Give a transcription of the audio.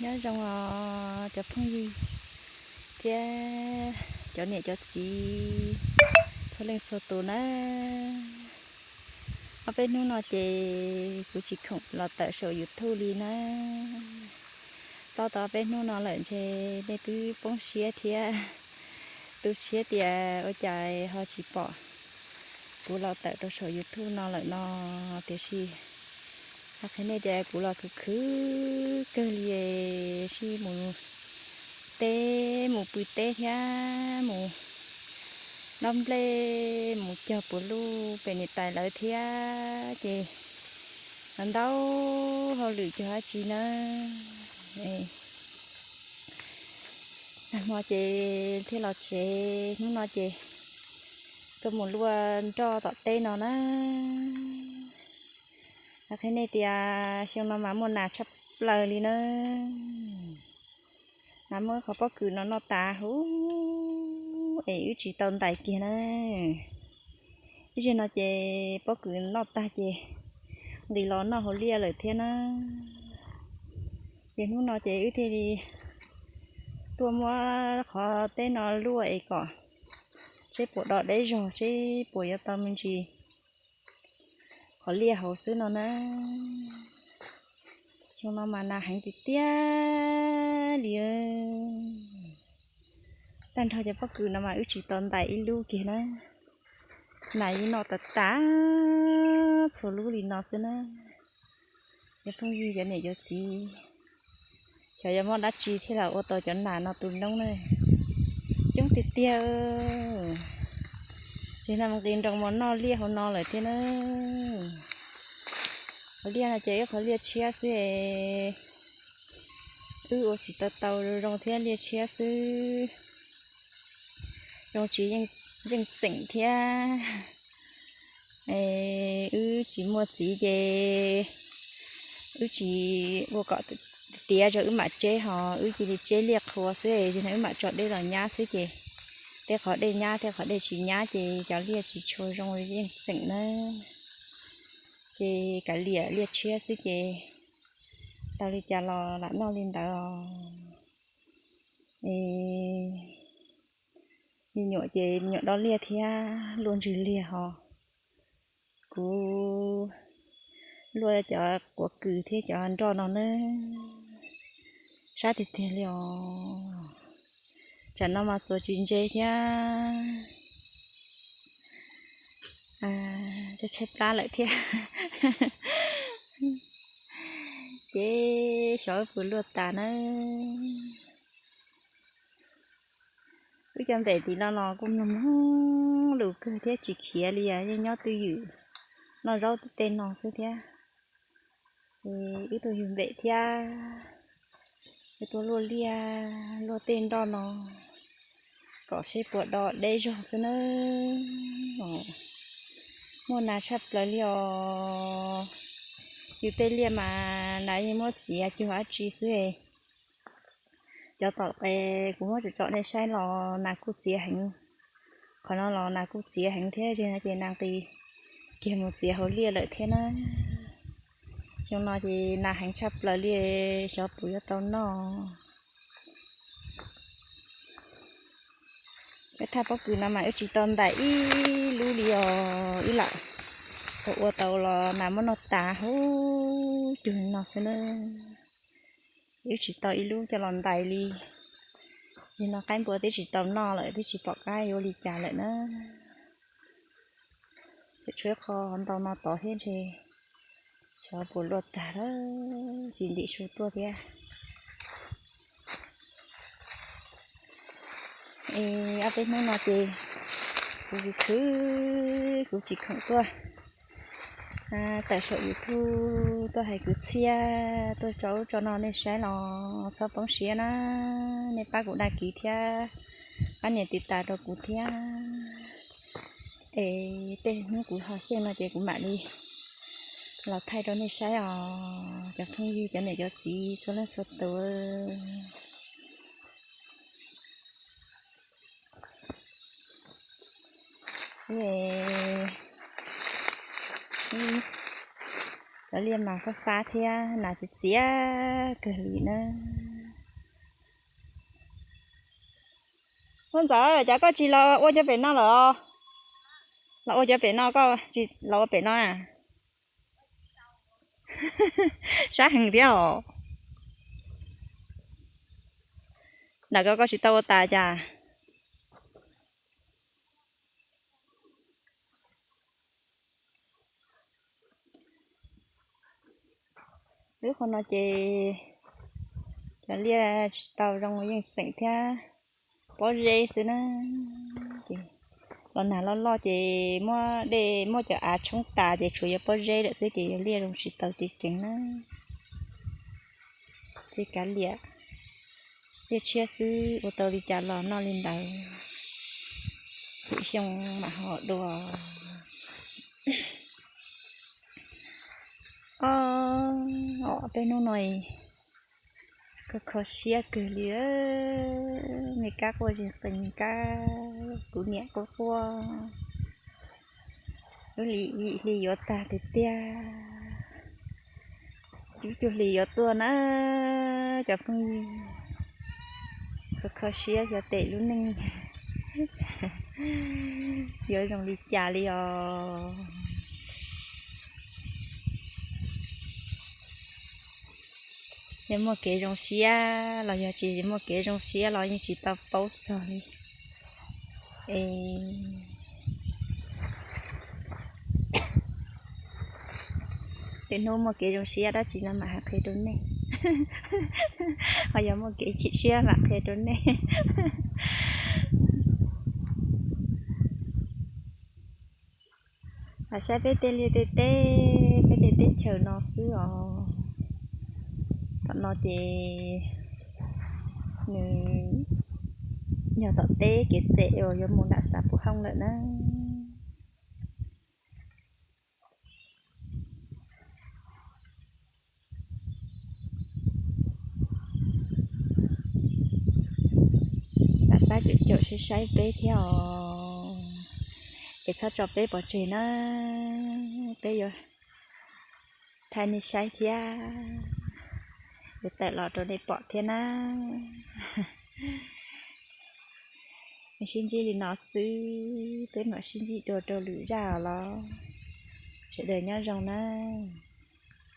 Nyob zoo os cov phooj ywg thiab cov niam cov txiv txhua leej txhua tus na. Ob peb hnub no ces kuv tsis khoom los tawm saum YouTube li na. Tab tom ob peb hnub no lawm ntshe nej twb poob siab thiab tu siab tias ua cas ho tsis pom kuv los tawm rau saum YouTube no lawm no. Tiam sis hais qhia nej tias kuv los khwv khwv kawg li, sib mus teb mus pw teb thiab mus dob nplej mus cog puav luj pem niam tais lawv thiab ces ntau hauj lwm cog dab tsi na. Nag hmo ces thiaj los tsev, hnub no ces tuaj mus luaj nroj tom teb no na. Hais qhia nej tias xyoo no mas muaj nas tshaj plaws li na. Nas muab qhov pob kws no noj tas huv es wb tsis tau ntais kiag na. Ib zaug no ces pob kws noj tag ces nqis los noj hauv liaj lawm thiab na. Ces hnub no ces wb thiaj li tuaj muab qhov teb no luaj es kom seb puas do deb zog seb puas yuav tau me ntsis qhov liaj hauv xwb no na. Xyoo no mas nas heev tiag tiag li. Tag nrho cov pob kws no mas wb tsis tau ntais ib lub kiag na. Nas yeej noj tas tas txhua lub li no xwb na. Cov phooj ywg cov niam cov txiv, xyov yuav muaj dab tsi thiaj los ua tau cov nas no tu noob na. Coob tiag tiag. Ces no nqis nroos mus noj liaj hauv no lawm thiab na. Hauv liaj no ces ib qhov liaj tshiab xwb es wb ua tsis tau tau zoo thiab, liaj tshiab xwb. Zoo tsis yeej txeem thiab. Wb tsis muaj txiv ces wb tsis ua kom tiav, wb mam tseb ho wb cia li tseb liaj qhua xwb, wb mam tso dej los nyab xwb ces tej qhov dej nyab tej qhov dej tsis nyab ces cov liaj tsis tshua zoo yeej txeem na. Ces kav liam liaj tshiab xwb ces tau li cas los lam noj li ntawd os. Me nyuam ces me nyuam dob liaj thiab luaj ntsws liaj ho. Kuv luaj cov quav kws thiab cov nroj no na, sab tiag tiag li os. Tsam no mas txuas tsis ntse thiab. Tshaib plab lawm thiab. Ces xyov wb puas luaj tas na. Wb cov npem tim no los kuj mloog lus kawg thiab tsis khiav li, yeej nyob twj ywm noj zaub tej no xwb thiab. Wb tuaj yug npem thiab, wb tuaj luaj liaj luaj tej nroj no kom seb puas do deb zog xwb nawb. Muaj nas tshaj plaws li os. Yus tej liaj mas nas yeej muab txiav cuag dab tsi xwb. Cov tom qes kuv muab tsom tsom nej saib los nas kuj txiav heev. Qhov no los nas kuj txiav heev thiab, zeeg no ces nas nqis kiag mus txiav hauv liaj lawm thiab na. Xyoo no ces nas heev tshaj plaws li, xyov puas yuav tau noj. Wb thaj pob kws no mas wb tsis tau ntais ib lub li os, wb lam tau ua tau los nas muab noj tas huv cuag no xwb na. Wb tsis tau ib lub coj los ntais li. Yog no qaib npua twb tsis tau noj lawm, twb tsis pom qab yuav ua li cas lawm na. Tseem tshuav ib qho ntau no tod thiab ntshe xyov puas luaj tag lawm, tsis ntim su tuaj thiab. Es ob peb hnub no ces kuv khwv khwv, kuv tsis khoom tuaj tawm saum YouTube tuaj hais kwv txhiaj tuaj tso ub tso no nej saib los txhob poob siab na. Nej pab kuv đăng ký thiab pab nias tiv tas rau kuv thiab. Es tej hnub kuv ho xyeej no ces kuv mam li los thaij rau nej saib os cov phooj ywg cov niam cov txiv txhua leej txhua tus. Cov liaj mas fab fab thiab nas txias txias kawg li na. Muaj Ntxawm, cas koj tsis los ua cov pem no lawm? Los ua cov pem no, koj tsis los ua pem no na? Sab heev thiab os. Nram ko koj tsis tau ua tas cas? Lub qhov no ces cov liaj tsis tau zoo, yeej xeem thiab pob zeb xwb na. Ces los nag loj loj ces muab dej, muab cov av tshoob tas ces tshuav yuav pob zeb lawm xwb ces yog liaj zoo tsis tau ceev ceev na. Ces kav liam, liaj tshiab xwb, ua tau li cas los noj li ntawd, lwm xyoo mam ho dua. Ob, ob peb hnub no kho kho siab kawg li. Me kab quaj zig qees, kab kuv niam quaj quaj. Lub hli yuav tag tiag tiag, ib cuag hli yuav tuaj na cov phooj ywg. Kho kho siab xyov tes lub neej yuav zoo li cas li os. Yog muaj kev zoo siab los yog tsis muaj kev zoo siab los yeej tsis tau paub txog li. Es lwm hnub muaj kev zoo siab dab tsi no mam hais qhia rau nej, ho yog muaj kev chim siab mam qhia rau nej. Los saib peb tej liaj tej teb, peb tej teb chaws no xwb os. Tom no ces nws yog tom teb kev xem uas yuav mus nram Xav Pus Hooj lawm na. Lam pab caum caum saib saib peb thiab os, es txhob tso peb pov tseg na, peb yuav thaij nej saib thiab, yuav tawm los rau nej pom thiab na. Sib ntsib li no xwb, peb mam sib ntsib dua rau lwm zaj os los. Sawv daws nyob zoo na.